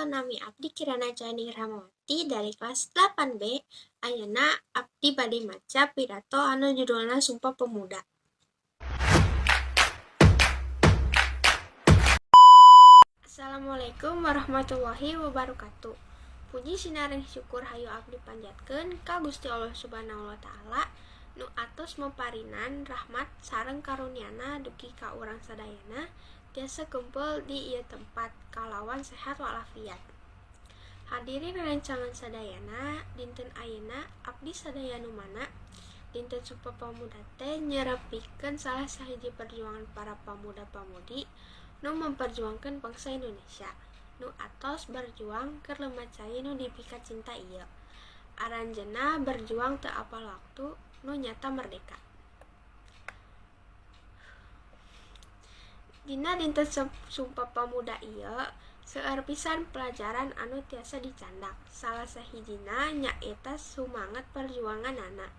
Halo, nami abdi Kirana Caning Rahmawati dari kelas 8B. Ayeuna abdi bade maca pidato anu judulna Sumpah Pemuda. Assalamualaikum warahmatullahi wabarakatuh. Puji sinareng syukur hayu abdi panjatkeun ka Gusti Allah Subhanahu wa taala nu atos maparinan rahmat sareng karuniana dugi ka urang sadayana tiasa kumpul di ieu tempat kalawan sehat walafiat. Hadirin rerencangan sadayana, dinten ayeuna abdi sadaya nu mana dinten Sumpah Pamuda teh nyerepikeun salah sahiji perjuangan para pamuda-pamudi nu memperjuangkeun bangsa Indonesia nu atos berjuang keur lemah cai nu dipikacinta ieu. Aranjeunna berjuang teu apal waktu nu nyata merdeka. Dina dinten Sumpah Pamuda ieu seueur pisan pelajaran anu tiasa dicandak. Salah sahijina nyaeta sumanget perjuanganana.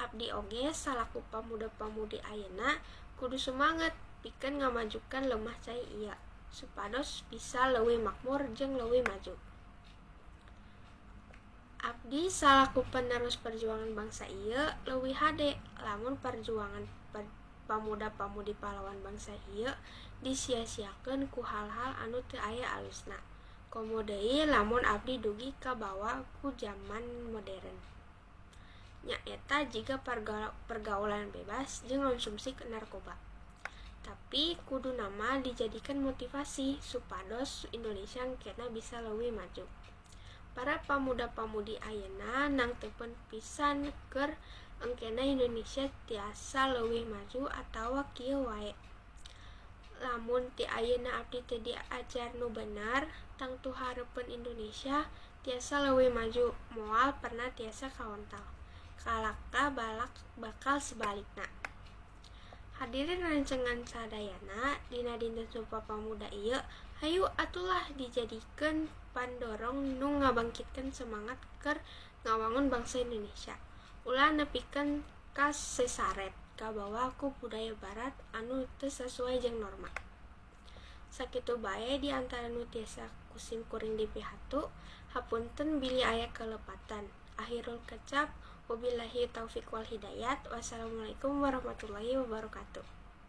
Abdi oge salaku pamuda-pamudi ayeuna kudu sumanget pikeun ngamajukeun lemah cai ieu supados bisa leuwih makmur jeung leuwih maju. Abdi salaku penerus perjuangan bangsa ieu leuwih hade lamun perjuangan pamuda-pamudi pahlawan bangsa ieu disia-siakeun ku hal-hal anu teu aya alusna. Komo deui lamun abdi dugi kabawa ku jaman modern. Nyaeta jiga pergaulan bebas jeung konsumsi narkoba. Tapi kuduna mah dijadikeun motivasi supados Indonesia engkena bisa leuwih maju. Para pamuda-pamudi ayeuna nangtepeun pisan keur engkena Indonesia tiasa leuwih maju atawa kieu wae. Lamun ti ayeuna abdi teu diajar nu bener, tangtu hareupeun Indonesia tiasa leuwih maju moal pernah tiasa kaontal. Kalaka balak bakal sebalikna. Hadirin rerencangan sadayana, dina dinten Sumpah Pamuda ieu hayu atulah dijadikeun pandorong nu ngabangkitkeun semangat keur ngawangun bangsa Indonesia. Ulah nepikeun ka sesaret kabawa ku budaya barat anu teu sasuai jeung norma. Sakitu bae di antara nu tiasa ku sim kuring dipihatu, hapunten bilih aya kalepatan. Akhirul kecap, wabillahi taufik wal hidayat. Wassalamualaikum warahmatullahi wabarakatuh.